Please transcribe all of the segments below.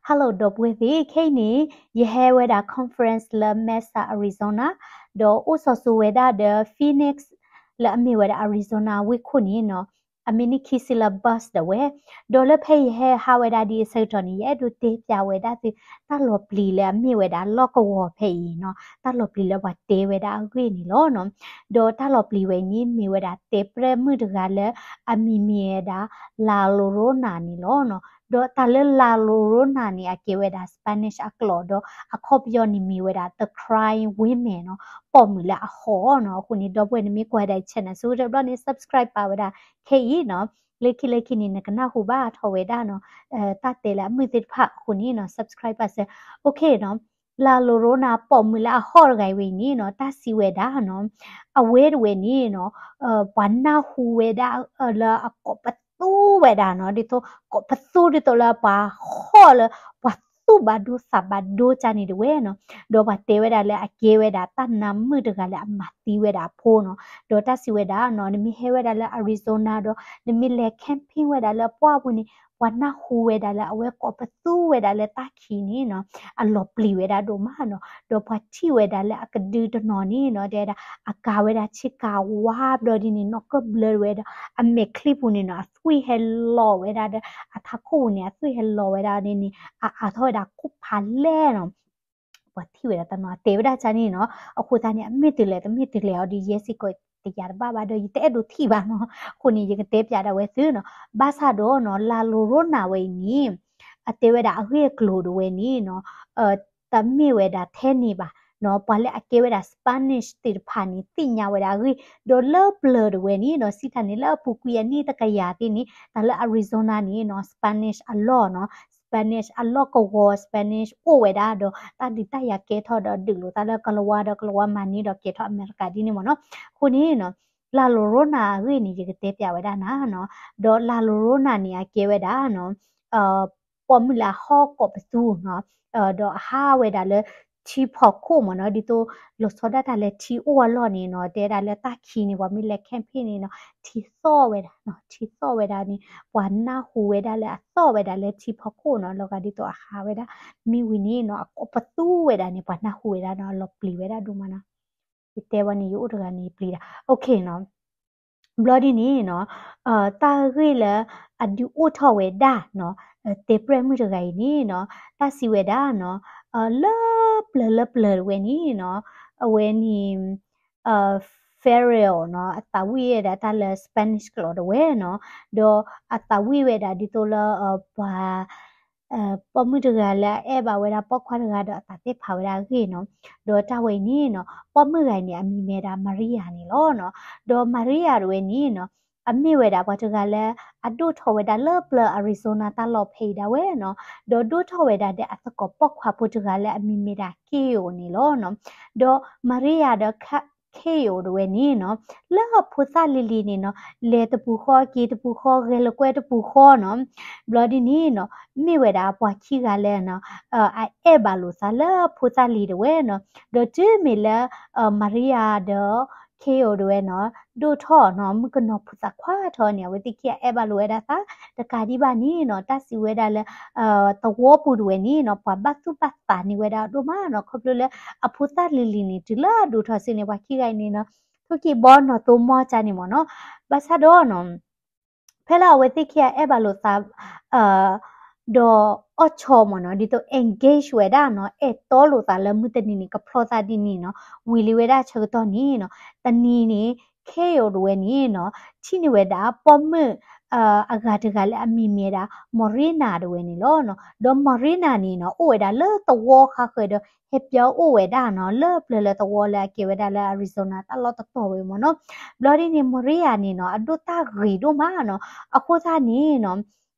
Hello ဒီပုၢ်ဝဲၢ်သ့ၣ်, ခဲအံၤန့ၣ် ယဟဲဝဲဒၣ် conference လၢ Mesa Arizona ဒီးအိၣ်စီၤစိၤဝဲဒၣ်ဒီး Phoenix လၢအမ့ၢ်ဝဲဒၣ် Arizona ဝ့ၢ်ခိၣ်န့ၣ်နီၤ, အမ့ၢ်န့ၢ်ခံဆံလၢ bus ဒၣ်ဝဲ, ဒီးလၢဖဲယဟဲဟးဝဲဒၣ်ဒ်အံၤအဆၢကတီၢ်န့ၣ် ယအဲၣ်ဒိးတဲပၠးဝဲဒၣ်သု တၢ်လီၤပျံၤလၢအမ့ၢ်ဝဲဒၣ်လီၢ်ကဝီၤဖဲအံၤနီၤ, တၢ်လီၤပျံၤလၢပှၤတဲဝဲဒၣ်အဂ့ၢ်န့ၣ်လီၤနီၤ. ဒီးတၢ်လီၤပျံၤဝဲအံၤန့ၣ် မ့ၢ်ဝဲဒၣ်တဲးပြဲးမုၣ်တဂၤလၢအမံၤမ့ၢ်ဝဲဒၣ် La Llorona န့ၣ်လီၤနီၤ. ဒီးတၢ်လၢ La Llorona န့ၣ် အကဲဝဲဒၣ် Spanish အကျိာ်ဒီးအခီပညီန့ၣ်မ့ၢ်ဝဲဒၣ် the crying women နီၤ, ပိာ်မုၣ်လၢအဟီၣ်နီၤ. အဃိန့ၣ် ဒီပုၢ်ဝဲၢ်န့ၣ်မ့ၢ်ကွၢ်ဒၣ် channel ဆိကတၢၢ်ဘျီန့ၣ် subscribe ပာ်ဝဲဒၣ်ခဲအံၤနီၤ. လၢခံလၢခံန့ၣ် နကနၢ်ဟူဘၣ်ထီၣ်ဝဲဒၣ်နီၤ, တၢ်တဲလၢအမုာ်သ့ၣ်တဖၣ်အဃိန့ၣ်နီၤ subscribe ပာ်စၢၤ. OK နီၤ, La Llorona ပိာ်မုၣ်လၢအဟီၣ်တဂၤအံၤဝဲအံၤန့ၣ်နီၤ တၢ်စံးဝဲဒၣ်နီၤ, အဝဲတဝဲန့ၣ်နီၤ, ပှၤနၢ်ဟူဝဲဒၣ်လၢအကိးပသူဝဲဒၣ်နီၤ, ဒ်သိး ကိးပသူဒ်သိးလၢပှၤဟီၣ်လၢပှၤသူၣ်ဘၣ်ဒိသးဘၣ်ဒိကၢ်န့ၣ်တဝဲနီၤ. ဒီးပှၤတဲဝဲဒၣ်လၢအကဲဝဲဒၣ်တၢ်နါမုၣ်တဂၤလၢအမၤသံဝဲဒၣ်အဖိနီၤ. ဒီးတၢ်စံးဝဲဒၣ်နီၤ, နမ့ၢ်ဟဲဝဲဒၣ်လၢ Arizona ဒီး နမ့ၢ်လဲၤ camping ဝဲဒၣ်လၢပှၢ်ပူၤန့ၣ် ပှၤနၢ်ဟူဝဲဒၣ်လၢအဝဲကိးပသူဝဲဒၣ်လၢတၢ်ခံးန့ၣ်နီၤ, အလီၤပျံၤဝဲဒၣ်ဒိၣ်မးနီၤ. ဒီးပှၤထံၣ်ဝဲဒၣ်လၢအကဒုတနီၤန့ၣ်နီၤ, တဲဝဲဒၣ် အကၤဝဲဒၣ်ဆ့ကၤဝါဘျီဒ်န့ၣ် နီၢ်ကၢၢ်ဘျၢတဝဲဒီး အမဲာ်ချံပူၤန့ၣ်နီၤ အသွံၣ်ဟဲလီၤဝဲဒၣ်ဒီး အထးခိၣ်ပူၤန့ၣ် အသွံၣ်ဟဲလီၤဝဲဒၣ်န့ၣ်န့ၣ် အအါထီၣ်ဝဲဒၣ်ခိၣ်ဖးလဲၢ်နီၤ. ပှၤထံၣ်ဝဲဒၣ်တနီၤ တဲဝဲဒၣ်ကၢ်န့ၣ်နီၤ. အဃိသတးန့ၣ် အမ့ၢ်တုၤလဲၣ် တမ့ၢ်တုၤလဲၣ်အီၤဒီး ယဲစ့ၢ်ကီးတယာ်တဘၣ်ဘၣ်ဒီး ယတအဲၣ်ဒိးထံၣ်ဘၣ်နီၤ. အဃိန့ၣ် ယကတဲပၠးဒၣ်ဝဲသုနီၤ. ဘၣ်ဆၣ်ဒီးနီၤ La Llorona ဝဲအံၤန့ၣ် အတဲဝဲဒၣ်အဂ့ၢ်အကျိၤတဝဲန့ၣ်နီၤ, တမ့ၢ်ဝဲဒၣ်ထဲန့ၣ်ဘၣ်နီၤ, ပှၤလၢအကဲဝဲဒၣ် Spanish သ့ၣ်တဖၣ်န့ၣ် သ့ၣ်ညါဝဲဒၣ်အဂ့ၢ်, ဒီးလၢပျၢၤတဝဲန့ၣ်နီၤ စံးတၢ်န့ၣ် လၢအပူၤကွံာ်အနံၣ်တကယၤသ့ၣ်န့ၣ် တၢ်လၢ Arizona န့ၣ်နီၤ Spanish အလီၢ်နီၤ, Spanish အလီၢ်ကဝီၤ Spanish အိၣ်ဝဲဒၣ်ဒီး တၢ်ဒုးတၢ်ယၤကဲထီၣ်ဒီးဒုးလိာ်သးလၢကလၤဝါဒီးကလၤဝါမၤန့ၢ်ဒီးကဲထီၣ်အမဲရကၤဒ်န့ၣ်မ့ၢ်နီၤ. အဃိန့ၣ်နီၤ La Llorona အဂ့ၢ်န့ၣ် ယကတဲပၠးဝဲဒၣ်နၤနီၤ, ဒီး La Llorona န့ၣ် အကဲဝဲဒၣ်နီၤ ပိာ်မုၣ်လၢအဟီၣ်ကိးပသူနီၤ, ဒီးအဟးဝဲဒၣ်လၢထံဖီခိၣ်မ့ၢ်နီၤ, ဒ်သိးလီၤဆီဒၣ်တၢ်လၢထံအိၣ်အလီၢ်န့ၣ်နီၤ, တဲဒၣ်လၢတၢ်ခံးန့ၣ် ပှၤမ့ၢ်လဲၤ camping န့ၣ်နီၤ, ထံသီၣ်ဝဲဒၣ်နီၤ, ထံသီၣ်ဝဲဒၣ်န့ၣ် ပှၤနၢ်ဟူဝဲဒၣ်လၢအသီၣ်ဝဲဒၣ်လၢထံဖီခိၣ်နီၤ, လီၤဂာ်ဒ်သိးအဟးဝဲဒၣ်, မ့ၢ်ဝံၤန့ၣ်နီၤ အကိးပသူဝဲဒၣ်န့ၣ် ပှၤနၢ်ဟူဝဲဒၣ်နီၤ, အလီၤပျံၤဝဲဒၣ်ဒိၣ်မးနီၤ. ယတဲဝဲန့ၣ် ယအိၣ်တဂၤန့ၣ် ယပျံၤဒၣ်. OK နီၤ. ဘျီဒ်န့ၣ်နီၤ, တၢ်ဂ့ၢ်လၢအဒုးအိၣ်ထီၣ်ဝဲဒၣ်နီၤ, တဲးပြဲးမုၣ်တဂၤအံၤန့ၣ်နီၤ, တၢ်စံးဝဲဒၣ်နီၤ, လၢပျၢၤလၢပျၢၤတဝဲန့ၣ်နီၤ, အဝဲန့ၣ် Federal နီၤ, အသးဝံၣ်ဝဲဒၣ်တၢ်လၢ Spanish ကျိာ်တဝဲနီၤ, ဒီးအသးဝံၣ်ဝဲဒၣ်ဒ်သိးလၢ ပှၤ ပိာ်မုၣ်တဂၤလၢအအဲၣ်ဘၣ်ဝဲဒၣ်ပိာ်ခွါတဂၤဒီးအသးသ့ၣ်ဖးဝဲဒၣ်အဂ့ၢ်နီၤ, ဒီးတၢ်ဝဲအံၤန့ၣ်နီၤ, ပိာ်မုၣ်ဂၤအံၤန့ၣ် အမံၤမ့ၢ်ဒၣ် Maria န့ၣ်လီၤနီၤ, ဒီး Maria တဝဲန့ၣ်နီၤ, အမ့ၢ်ဝဲဒၣ်ပှၤတဂၤလၢ အဒိၣ်ထီၣ်ဝဲဒၣ်လၢပျၢၤ Arizona တၢ်လီၢ်ဖဲအံၤဒၣ်ဝဲနီၤ, ဒီးဒိၣ်ထီၣ်ဝဲဒၣ်ဒီးအသကိးပိာ်ခွါဖိတဂၤလၢအမံၤမ့ၢ်ဒၣ် Keo န့ၣ်လီၤနီၤ, ဒီး Maria ဒီး Keo တဝဲန့ၣ်နီၤ, လၢဖိသၣ်လံၤလံၤန့ၣ်နီၤ, လဲၤတပူၤဃီ က့ၤတပူၤဃီ ဂဲၤလိာ်ကွဲတပူၤဃီနီၤ, ဘျီဒ်န့ၣ်နီၤ, မ့ၢ်ဝဲဒၣ်ပှၤခံဂၤလၢနီၤ, အအဲၣ်ဘၣ်လိာ်သးလၢဖိသၣ်လံၤတဝဲနီၤ, ဒီးတုၤမ့ၢ်လၢ Maria ဒီး Keo တဝဲနီၤ, ဒိၣ်ထီၣ်နီၤမုၣ်ကနီၤဖိသၣ်ခွါထီၣ်န့ၣ် အဝဲသ့ၣ်ခံဂၤအဲၣ်ဘၣ်လိာ်ဝဲဒၣ်သး, တကးဒံးဘၣ်န့ၣ်နီၤ, တၢ်စံးဝဲဒၣ်လၢ သဝီပူၤတဝဲန့ၣ်နီၤ, ပှၤဘၣ်သူၣ်ဘၣ်သးန့ၢ်ဝဲဒၣ်ဒိၣ်မးနီၤ, ခီဖျိလၢအဖိသၣ်လံၤလံၤန့ၣ် တုၤလၢအဒိၣ်ထီၣ်စ့ၢ်န့ၣ် ပှၤခံဂၤအံၤန့ၣ်နီၤ, ထိၣ်ကံၢ်ဘီနီၢ်သိမီၢ်ကၢ်န့ၣ်မ့ၢ်နီၤ, ဘၣ်ဆၣ်ဒီးနီၤ ဖဲလၢအဝဲသ့ၣ်ခံဂၤအဲၣ်ဘၣ်လိာ်သး ဒီးအီၣ်ဆီမ့ၢ်နီၤ, ဒ်သိး engage ဝဲဒၣ်နီၤ, အဲၣ်တီလိာ်သးလၢမုၢ်တနံၤန့ၣ် ကဖျီသးဒ်န့ၣ်နီၤ, ဝံၤလံဝဲဒၣ်ဆၢကတီၢ်န့ၣ်နီၤ, တနံၤန့ၣ် Keo တဝဲန့ၣ်နီၤ, ထံၣ်န့ၢ်ဝဲဒၣ်ပိာ်မုၣ် အဂၤတဂၤလၢအမံၤမ့ၢ်ဒၣ် Morena တဝဲန့ၣ်လီၤနီၤ, ဒီး Morena န့ၣ်နီၤ, အိၣ်ဝဲဒၣ်လၢသဝီဃါဃၢၤဒီး ဟဲပၠီအိၣ်ဝဲဒၣ်နီၤ, လၢပျၢၤလၢသဝီလၢအကဲဝဲဒၣ်လၢ Arizona တၢ်လီၢ်တတီၤဝဲမ့ၢ်နီၤ, ဘျီဒ်န့ၣ် Morena န့ၣ်နီၤ, အဒိၣ်တၢ်ဂ့ၤဒိၣ်မးနီၤ, အဃိသတးန့ၣ်နီၤ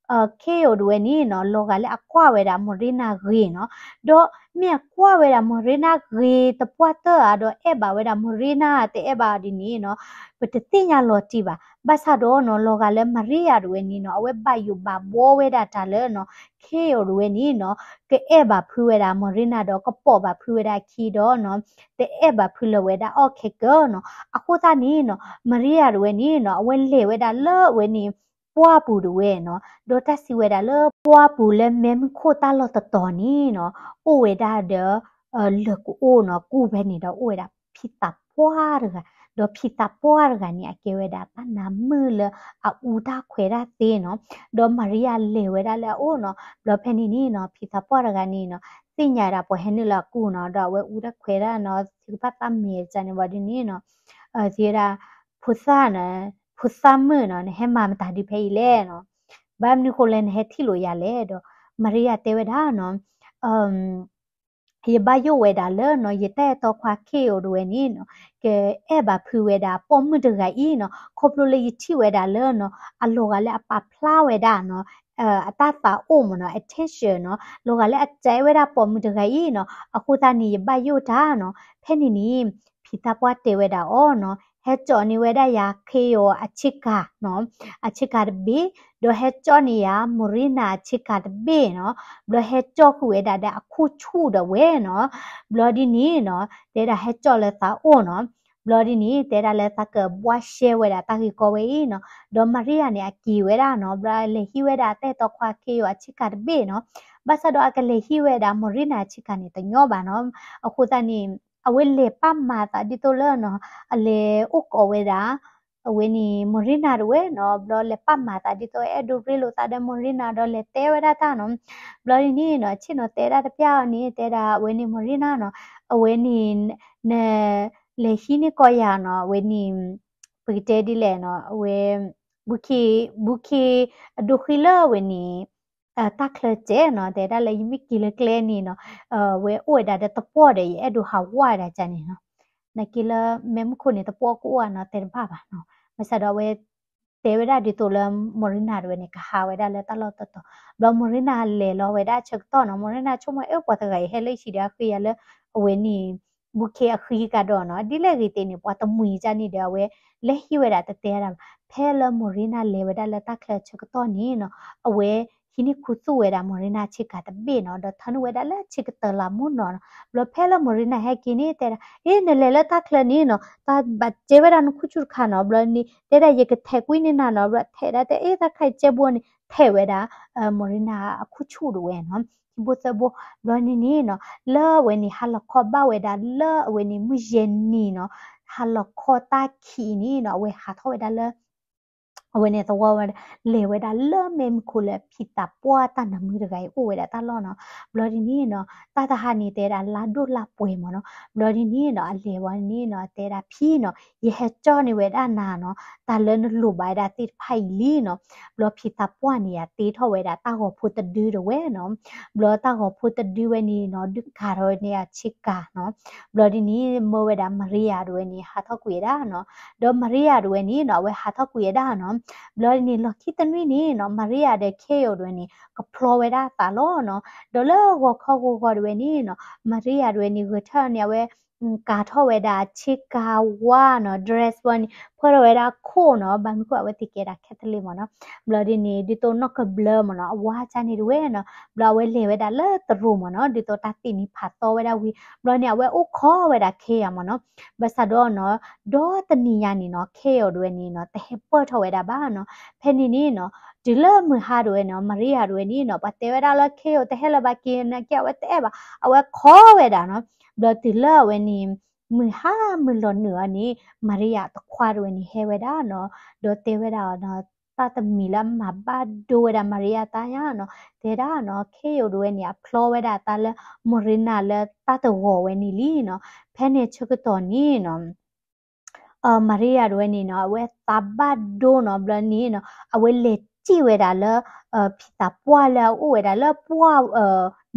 Keo တဝဲန့ၣ်နီၤ, လီၤဂာ်လၢအကွၢ်ဝဲဒၣ် Morena ဂ့ၤနီၤ, ဒီးမ့ၢ်အကွၢ်ဝဲဒၣ် Morena ဂ့ၤသပှၢ်တၢၢ်ဧါ, ဒီးအဲၣ်ဘၣ်ဝဲဒၣ် Morena တအဲၣ်ဘၣ်ဒ်န့ၣ်နီၤ, ပတသ့ၣ်ညါလီၤတံၢ်ဘၣ်. ဘၣ်ဆၣ်ဒီးနီၤ, လီၤဂာ်လၢ Maria တဝဲန့ၣ်နီၤ, အဝဲဘၣ်ယိၣ်ဘၣ်ဘှီဝဲဒၣ်တၢ်လၢနီၤ, Keo တဝဲန့ၣ်နီၤ, ကအဲၣ်ဘၣ်ဖုးဝဲဒၣ် Morena ဒီးကပိာ်ဘၣ်ဖုးဝဲဒၣ်အခံဒီးနီၤ, တအဲၣ်ဘၣ်ဖုးလၢၤဝဲဒၣ်အီၣ်ခဲကၢနီၤ. အဃိသတးန့ၣ်နီၤ, Maria တဝဲန့ၣ်နီၤ, အဝဲလဲၤဝဲဒၣ်လၢအဝဲန့ၣ် ပှၢ်ပူၤတဝဲနီၤ, ဒီးတၢ်စံးဝဲဒၣ်လၢပှၢ်ပူၤလၢမဲးမုၢ်ခိၣ်တၢ်လီၢ်တတီၤန့ၣ်နီၤ, အိၣ်ဝဲဒၣ်ဒီး လၢၢ်ကအိၣ်နီၤ, ကူၣ်ဖဲန့ၣ်ဒီးအိၣ်ဝဲဒၣ်ဖံသးပှၢ်တဂၤ, ဒီးဖံသးပှၢ်တဂၤန့ၣ် အကဲဝဲဒၣ်တၢ်နါမုၣ်လၢအအူတၢ်ခွဲးတၢ်သ့နီၤ, ဒီးမၤရံယၤလဲၤဝဲဒၣ်လၢအအိၣ်နီၤ, ဘျီဖဲန့ၣ်န့ၣ်နီၤ ဖံသးပှၢ်တဂၤန့ၣ်နီၤ သ့ၣ်ညါဒၣ်ပှၤဟဲနုာ်လၢအကူၣ်နီၤ, ဒီးအဝဲအူတၢ်ခွဲးတၢ်နီၤ ထုကဖၣ်သၣ်မဲာ်တၢ်န့ၣ်ဝံၤဒ်န့ၣ်နီၤ, သံဝဲဒၣ် ဖိသၣ်နီၤ, ဖိသၣ်မုၣ်နီၤ နဟဲမၤမတၤဒုဖဲအံၤလဲၣ်နီၤ, ဘၣ်မနုၤဃိလဲၣ် နဟဲထံၣ်လိာ်ယၤလဲၣ်ဒီး မၤရံယၤတဲဝဲဒၣ်နီၤ ယဘၣ်ယိၣ်ဝဲဒၣ်လၢနီၤ ယတၢ်အဲၣ်တီခွါခ့ၣ်ဧိၤတဝဲန့ၣ်နီၤ ကအဲၣ်ဘၣ်ဖုးဝဲဒၣ်ပိာ်မုၣ်တဂၤအံၤနီၤ, ခီဖျိလၢယထံၣ်ဝဲဒၣ်လၢနီၤ အလီၤဂာ်လၢအပာ်ဖျါဝဲဒၣ်နီၤ အတၢ်သးအိၣ်မ့ၢ်နီၤ attention နီၤ, လီၤဂာ်လၢအစဲဝဲဒၣ်ပိာ်မုၣ်တဂၤအံၤနီၤ, အဃိသတးန့ၣ် ယဘၣ်ယိၣ်တၢ်နီၤ, ဖဲန့ၣ်န့ၣ် ဖံသးပှၢ်တဲဝဲဒၣ်အီၤနီၤ ဟဲကၠီန့ၢ်ဝဲဒၣ်ယၤခ့ၣ်ဧိၤအဆ့ကၤနီၤ, အဆ့ကၤတဘ့ၣ်, ဒီးဟဲကၠီန့ၢ်ယၤ မိရံနၤအဆ့ကၤတဘ့ၣ်နီၤ, ဘျီဟဲကၠီဃုာ်ဝဲဒၣ်ဒီးအခိၣ်ဆူၣ်ဒီးဝဲနီၤ, ဘျီဒ်န့ၣ်နီၤ တဲဒၣ်ဟဲကၠီလၢသးအိၣ်နီၤ, ဘျီဒ်န့ၣ် တဲဒၣ်လၢသးကဘှါရှဲဝဲဒၣ်တၢ်ဂ့ၢ်ကီဝဲအံၤနီၤ, ဒီးမၤရံယၤန့ၣ် အက့ၤဝဲဒၣ်နီၤ, ဘျီလဲၤဟံးဝဲဒၣ်တၢ်အဲၣ်တီခွါခ့ၣ်ဧိၤအဆ့ကၤတဘ့ၣ်နီၤ, ဘၣ်ဆၣ်ဒီးအကလဲၤဟံးဝဲဒၣ် မိရံနၤအဆ့ကၤန့ၣ် တညီဘၣ်နီၤ, အဃိသတးန့ၣ် အဝဲလဲၤပာ်မၤသးဒ်သိးလၢနီၤ အလဲၤအိၣ်ကိးဝဲဒၣ် အဝဲန့ၣ် မိရံနၤတဝဲနီၤ, ဘျီလဲၤပာ်မၤသးဒ်သိးအဲၣ်ဒိးရ့လိာ်သးဒီးမိရံနၤဒီးလဲၤတဲဝဲဒၣ်တၢ်နီၤ, ဘျီဒ်န့ၣ်နီၤ ဆ့ၣ်နီၤတဲဒၣ်တပျၢ်အီၤန့ၣ် တဲဒၣ်အဝဲန့ၣ် မိရံနၤနီၤ, အဝဲန့ၣ် န လဲၤဟံးန့ၢ်ကီးယၤနီၤ, အဝဲန့ၣ် ပကတဲဒ်လဲၣ်နီၤ, အဝဲ ဘူးခ့ ဘူးခ့ အဒိဃံလၢအဝဲန့ၣ် တၢ်ချၢစဲးနီၤ, တဲဒၣ်လၢယမ့ၢ်က့ၤလၢကျဲန့ၣ်နီၤ, ဝဲအိၣ်ဝဲဒၣ်ဒီးသပှၢ်ဒီး ယအဲၣ်ဒိးဟးဝးဝဲဒၣ်ကန့ၣ်နီၤ, နာ်က့လၢမဲးမုၢ်ခိၣ်န့ၣ် သပှၢ်ကအိၣ်ဧါနီၤ တဲတဘၣ်ဘၣ်နီၤ, ဘၣ်ဆၣ်ဒီးအဝဲ တဲဝဲဒၣ်ဒ်သိးလၢ မိရံနၤတဝဲန့ၣ် ကဟးဝဲဒၣ်လၢတၢ်လီၢ်တတီၤ, ဘျီမိရံနၤလဲၤလီၤဝဲဒၣ်ဆၢကတီၢ်နီၤ, မိရံနၤဆိကမိၣ် အဲၣ်ပှၤတဂၤအံၤဟဲလၢဟံၣ်ဒီးအဃ့ယၤလၢ အဝဲန့ၣ် ဘူးခ့အဃံကဒီးနီၤ, ဒ်လဲၣ်ဂ့ၤသ့ၣ်န့ၣ် ပှၤတမှံၤကန့ၣ်ဒီး အဝဲလဲၤဟံးဝဲဒၣ်တတဲဒၣ်ဘၣ်, ဖဲလၢမိရံနၤလဲၤဝဲဒၣ်လၢတၢ်ချၢဆၢကတီၢ်န့ၣ်နီၤ, အဝဲ ဟံးန့ၢ်ခူသူၣ်ဝဲဒၣ်မိရံနၤဆ့ကၤတဘ့ၣ်နီၤ, ဒီးထၢနုာ်ဝဲဒၣ်လၢဆ့ကတၢၤလးမူနီၤ, ဘျီဖဲလၢမိရံနၤဟဲက့ၤန့ၣ် တဲဒၣ် အ့ နလဲၤလၢတၢ်ချၢန့ၣ်နီၤ, တၢ်ဘၣ်စဲဝဲဒၣ်နခူၣ်ဆူၣ်တခါနီၤ, ဘျီန့ၣ် တဲဒၣ်ယကထဲးကွံာ်န့ၢ်နၤနီၤ, ဘျီထဲးဒၣ်တဲ အ့ တၢ်ခါအံၤစဲဘိန့ၣ် ထဲးဝဲဒၣ် မိရံနၤအခူၣ်ဆူၣ်တဝဲနီၤ, ခံဘိသၢဘိ, ဘျီန့ၣ်န့ၣ်နီၤ, လၢအဝဲန့ၣ်ဟါလီၤခီဘၣ်ဝဲဒၣ်လၢအဝဲန့ၣ်မုၢ်ယဲၢ်နံၤနီၤ, ဟါလီၤခီတၢ်ခံးန့ၣ်နီၤ, အဝဲဟးထီၣ်ဝဲဒၣ်လၢ အဝဲန့ၣ်သဝီဝဲဒၣ် လဲၤဝဲဒၣ်လၢမဲးမုၢ်ခိၣ်လၢဖံသးပှၢ်တၢ်နါမုၣ်တဂၤအံၤအိၣ်ဝဲဒၣ်တၢ်လီၢ်နီၤ, ဘျီဒ်န့ၣ်နီၤ တၢ်တဟါန့ၣ်တဲဒၣ်လါဒိၣ်လါပှဲၤမ့ၢ်နီၤ, ဘျီဒ်န့ၣ်နီၤ အလဲၤဝဲန့ၣ်နီၤ တဲဒၣ်ဖံနီၤ ယဟဲကၠီန့ၢ်ဝဲဒၣ်နၤနီၤ တၢ်လၢနလိၣ်ဘၣ်ဝဲဒၣ်သ့ၣ်တဖၣ်အံၤလံနီၤ, ဘျီဖံသးပှၢ်န့ၣ် ယတ့ထီၣ်ဝဲဒၣ်တၢ်ဂီၤဖိတဒုတဝဲနီၤ, ဘျီတၢ်ဂီၤဖိတဒုဝဲန့ၣ်နီၤ ဒုးကၤထီၣ်ဝဲန့ၣ်အဆ့ကၤနီၤ, ဘျီဒ်န့ၣ် မၢဝဲဒၣ်မၤရံယၤတဝဲန့ၣ် ဟးထီၣ်ကွံာ်ဝဲဒၣ်နီၤ, ဒီးမၤရံယၤတဝဲန့ၣ်နီၤ အဝဲဟးထီၣ်ကွံာ်ဝဲဒၣ်နီၤ, ဘျီဒ်န့ၣ် လီၢ်ခံတနွံန့ၣ်နီၤ မၤရံယၤဒီးခ့ယိၤတဝဲန့ၣ် ကဖျီဝဲဒၣ်အသးလီၤနီၤ, ဒီးလၢဂီၤခီဂီၤဂီၤတဝဲန့ၣ်နီၤ မၤရံယၤတဝဲန့ၣ် ဂဲၤထၢၣ်န့ၣ် အဝဲ ကၤထီၣ်ဝဲဒၣ်ဆ့ကၤဝါနီၤ dress ဝဲန့ၣ် ဖၢထီၣ်ဝဲဒၣ်ခိၣ်နီၤ ဘၣ်မနုၤဃိ အဝဲသ့ၣ်ကဲဒၣ်ခဲသလ့ၣ်မ့ၢ်နီၤ, ဘျီဒ်န့ၣ် ဒ်သိးနီၢ်ကဘျၢမ့ၢ်နီၤ အဝါကၢ်န့ၣ်တဝဲနီၤ, ဘျီအဝဲလဲၤဝဲဒၣ်လၢတရိာ်မ့ၢ်နီၤ ဒ်သိးတၢ်သ့ၣ်န့ၣ်ဖးသီဝဲဒၣ်ဝံၤ ဘျီန့ၣ် အဝဲအိၣ်ခိးဝဲဒၣ်ခ့ယၤမ့ၢ်နီၤ, ဘၣ်ဆၣ်ဒီးနီၤ ဒီတနံၤညါန့ၣ်နီၤ ခ့ယိၤတဝဲန့ၣ်နီၤ တဟဲပၢၢ်ထီၣ်ဝဲဒၣ်ဘၣ်နီၤ, ဖဲန့ၣ်န့ၣ်နီၤ တုၤလၢမုၢ်ဟါတဝဲနီၤ မၤရံယၤတဝဲန့ၣ်နီၤ ပှၤတဲဝဲဒၣ်လၢခ့ယိၤတဟဲလၢၤဘၣ်က့ၤ နာ်က့အဝဲတအဲၣ်ဘၣ် အဝဲခိးဝဲဒၣ်နီၤ, ဘျီတုၤလၢအဝဲန့ၣ် မုၢ်ဟါမုၢ်လီၤနုာ်အီၤန့ၣ် မၤရံယၤတခွါတဝဲန့ၣ်ဟဲဝဲဒၣ်နီၤ, ဒီးတဲဝဲဒၣ်အီၤနီၤ တၢ်တမံၤလၢအမၤဘၣ်ဒိဝဲဒၣ်မၤရံယၤတၢ်ညါနီၤ, တဲဒၣ်နီၤ ခ့ယိၤတဝဲန့ၣ် အဖျီဝဲဒၣ်တၢ်လၢ မိရံနၤလၢတၢ်တဂီၤဝဲန့ၣ်လံနီၤ, ဖဲန့ၣ်ဆၢကတီၢ်န့ၣ်နီၤ မၤရံယၤတဝဲန့ၣ်နီၤ အဝဲသးဘၣ်ဒိနီၤ ဘျီန့ၣ်နီၤ အဝဲလဲၤစံၣ်ဝဲဒၣ်လၢ ဖံသးပှၢ်လၢအအိၣ်ဝဲဒၣ်လၢပှၢ်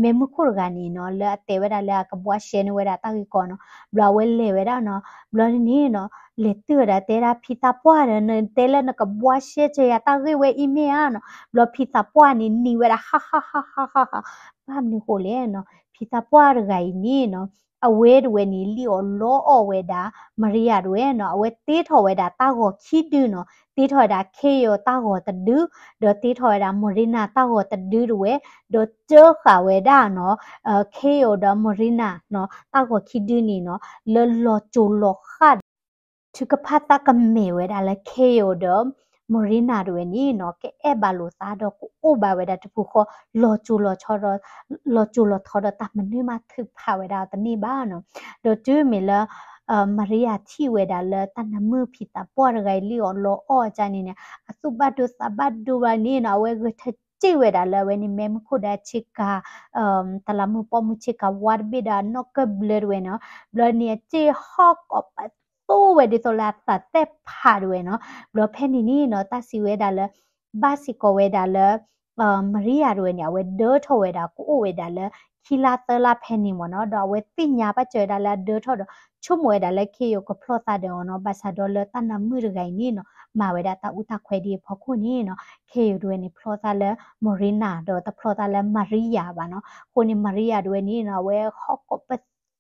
မဲးမုၢ်ခိၣ်တဂၤန့ၣ်နီၤ လၢအတဲဝဲဒၣ်လၢအကဘှါရှဲန့ၢ်ဝဲဒၣ်တၢ်ဂ့ၢ်ကီနီၤ, ဘျီအဝဲလဲၤဝဲဒၣ်နီၤ, ဘျီန့ၣ်နီၤ လဲၤတုၤဝဲဒၣ်တဲဒၣ်ဖံသးပှၢ်ဒီး နတဲလၢနကဘှါရှဲစၢၤယၤတၢ်ဂ့ၢ်ဝဲအံၤမ့ၢ်ဧါနီၤ, ဘျီဖံသးပှၢ်န့ၣ်နံၤဝဲဒၣ် ဟါဟါဟါဟါဟါဟါ, ဘၣ်မနုၤဃိလဲၣ်နီၤ ဖံသးပှၢ်တဂၤအံၤန့ၣ်နီၤ အဝဲတဝဲန့ၣ် လံၣ်အီၣ်လီအီၣ်ဝဲဒၣ် မၤရံယၤတဝဲနီၤ အဝဲတ့ထီၣ်ဝဲဒၣ်တၢ်ဂီၤခံဒုနီၤ တ့ထီၣ်ဝဲဒၣ်ခ့ယိၤတၢ်ဂီၤတဒု ဒီးတ့ထီၣ်ဝဲဒၣ်မိရံနၤတၢ်ဂီၤတဒုတဝဲ ဒီးစၢဃာ်ဝဲဒၣ်နီၤ ခ့ယိၤဒီးမိရံနၤနီၤ တၢ်ဂီၤခံဒုန့ၣ်နီၤ လၢလီၤစိၤလီၤဃၣ်ဒီး ထုကဖၣ်သးကမဲာ်ဝဲဒၣ်လၢခ့ယိၤဒီး Marina တဝဲန့ၣ်နီၤ ကအဲၣ်ဘၣ်လိာ်သးဒီးကအိၣ်ဘၣ်ဝဲဒၣ်တပူၤဃီ လီၤစိၤလီၤထီဒီး လီၤစိၤလီၤထီဒီးတၢ်မနုၤမးထုးဖးဝဲဒၣ်အီၤတန့ၢ်ဘၣ်နီၤ. ဒီးတုၤမ့ၢ်လၢ Maria ထံၣ်ဝဲဒၣ်လၢတၢ်နၢမုၢ်ဖံသးပှၢ်တဂၤအံၤလံအီၤလီၤအီၣ်အကါန့ၣ်န့ၣ် အသူၣ်ဘၣ်ဒိသးဘၣ်ဒိဘၣ်န့ၣ်နီၤ အဝဲဂဲၤထၢၣ်စ့ၣ်ဝဲဒၣ်လၢအဝဲန့ၣ် မဲမုၢ်ခိၣ်ဒီးဆ့ကၤ တလးမုၢ်ပိာ်မုၣ်ဆ့ကၤဝါတဘ့ၣ်ဒီးအနီၢ်ကၢၢ်ဘျၢတဝဲနီၤ. ဘျီန့ၣ်အစ့ၣ်ဟီၣ်ကိးပသူဝဲဒ်သိးလၢအသးသ့ၣ်ဖးတဝဲနီၤ. ဘျီဖဲန့ၣ်န့ၣ်နီၤ တၢ်စံးဝဲဒၣ်လၢ ဘၣ်စ့ၢ်ကီးဝဲဒၣ်လၢ Maria တဝဲန့ၣ် အဝဲဒၢထီၣ်ဝဲဒၣ် ကအိၣ်ဝဲဒၣ်လၢ ခံလါသၢလါဖဲန့ၣ်မ့ၢ်နီၤ. ဒီးအဝဲသ့ၣ်ညါဘၣ်စၢၤဝဲဒၣ်လၢအဒၢထီၣ်ဒီး ဆိကမိၣ်ဝဲဒၣ်လၢခဲအံၤကဖျီသးဒီးအီၤနီၤ. ဘၣ်ဆၣ်ဒီးလၢတၢ်နၢမုၢ်တဂၤအံၤန့ၣ်နီၤ မၤဝဲဒၣ်တၢ်အူတၢ်ခွဲဒ်အံၤအဖီခိၣ်န့ၣ်နီၤ ခဲအံၤတဝဲန့ၣ် ဖျီသးလၢ Marina ဒီးတဖျီသးလၢ Maria ဘၣ်နီၤ. အဃိန့ၣ် Maria တဝဲန့ၣ်နီၤ အဝဲဟီၣ်ကိးပ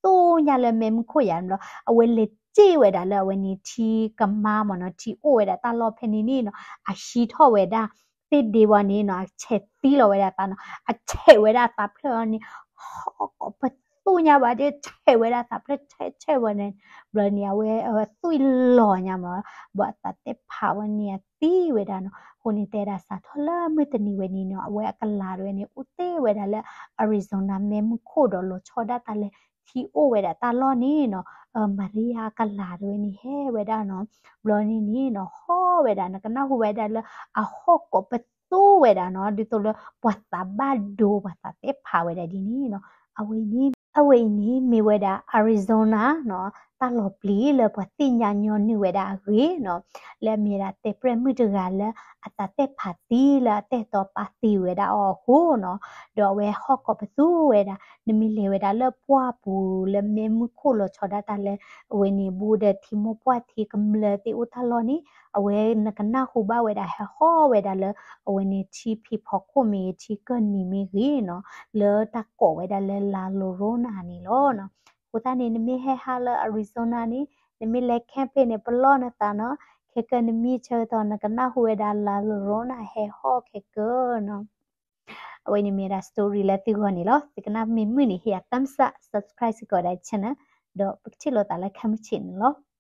သူညါလၢမဲမုၢ်ခိၣ်ယါန့ၣ်ဘျီ အဝဲလဲၤစ့ၣ်ဝဲဒၣ်လၢအဝဲန့ၣ်ထံကမါမ့ၢ်နီၤ ထံအိၣ်ဝဲဒၣ်တၢ်လီၢ်ဖဲန့ၣ်န့ၣ်နီၤ အဟံးထီၣ်ဝဲဒၣ် သ့ၣ်ဒ့ဝဲန့ၣ်နီၤ အဆဲးသံလီၤဝဲဒၣ်အသးနီၤ အဆဲးဝဲဒၣ်အသးဖျၢၣ်အီၤန့ၣ် ဟီၣ်ကိးပသူညါဘၣ်ဒီး ဆဲးဝဲဒၣ်အသးဖျၢၣ် ဆဲးဆဲးဝဲန့ၣ် ဘျီန့ၣ် အဝဲ အဝဲသွံၣ်လီၤညါမ့ၢ် ဘၣ်အသးသ့ၣ်ဖးဝဲန့ၣ်အသံဝဲဒၣ်နီၤ. အဃိန့ၣ်တဲဒၣ်စးထီၣ်လၢမုၢ်တနံၤဝဲန့ၣ်နီၤ အဝဲအကလၤတဝဲန့ၣ် အိၣ်တ့ၢ်ဝဲဒၣ်လၢ Arizona မဲမုၢ်ခိၣ်ဒီးလီၤဆီဒၣ်တၢ်လၢ ထံအိၣ်ဝဲဒၣ်တၢ်လီၢ်န့ၣ်နီၤ Maria အကလၤတဝဲန့ၣ်ဟဲဝဲဒၣ်နီၤ. ဘျီန့ၣ်န့ၣ်နီၤ ဟီၣ်ဝဲဒၣ် နကနၢ်ဟူဝဲဒၣ်လၢ အဟီၣ်ကိးပသူဝဲဒၣ်နီၤ ဒ်သိးလၢပှၤသးဘၣ်ဒိ ပှၤသးသ့ၣ်ဖးဝဲဒၣ်ဒ်န့ၣ်နီၤ. အဝဲအံၤန့ၣ် အဝဲအံၤန့ၣ် မ့ၢ်ဝဲဒၣ် Arizona နီၤ တၢ်လီၤပျံၤလၢပှၤသ့ၣ်ညါညီနုၢ်ဝဲဒၣ်အဂ့ၢ်နီၤ လၢအမ့ၢ်ဒၣ်တဲပြဲၢ်မုၣ်တဂၤလၢအသးသ့ၣ်ဖးသံလၢအတၢ်အဲၣ်တီပာ်သံဝဲဒၣ်အီၤအဃိနီၤ ဒီးအဝဲဟီၣ်ကိးပသူဝဲဒၣ် နမ့ၢ်လဲၤဝဲဒၣ်လၢပှၢ်ပူၤလၢမဲမုၢ်ခိၣ်လီၤဆီဒၣ်တၢ်လၢ အဝဲန့ၣ်ဘူးဒီးထံမိၢ်ပှၢ်ထံကမျၢၢ်သ့ၣ်အိၣ်တၢ်လီၢ်န့ၣ် အဝဲနကနၢ်ဟူဘၣ်ဝဲဒၣ်ဟဲဟီၣ်ဝဲဒၣ်လၢ အဝဲန့ၣ်ထံဖံးဖီခိၣ်မ့ၢ်ဂ့ၤ ထံကၢၢ်နံၤမ့ၢ်ဂ့ၤနီၤ လၢတၢ်ကိးဝဲဒၣ်လၢ La Llorona န့ၣ်လီၤ. အဃိသတးန့ၣ် နမ့ၢ်ဟဲဟးလၢ Arizona န့ၣ် နမ့ၢ်လဲၤ camping န့ၣ် ပလီၢ်နသးနီၤ ခဲကၢၢ်နမံဆၢကတီၢ် နကနၢ်ဟူဝဲဒၣ် La Llorona ဟဲဟီၣ်ခဲကၢၢ်နီၤ. အဝဲန့ၣ်မ့ၢ်ဒၣ် story လၢသုဂီၢ်န့ၣ်လီၤ. သုကနၣ်မ့ၢ်မုာ်န့ၣ် ဟ့ၣ်ယၤ thumbs up, subscribe စ့ၢ်ကီးဒၣ် channel ဒီးပကထံၣ်လိာ်သးလၢခဲမုၢ်ဆ့ၣ်န့ၣ်လီၤ.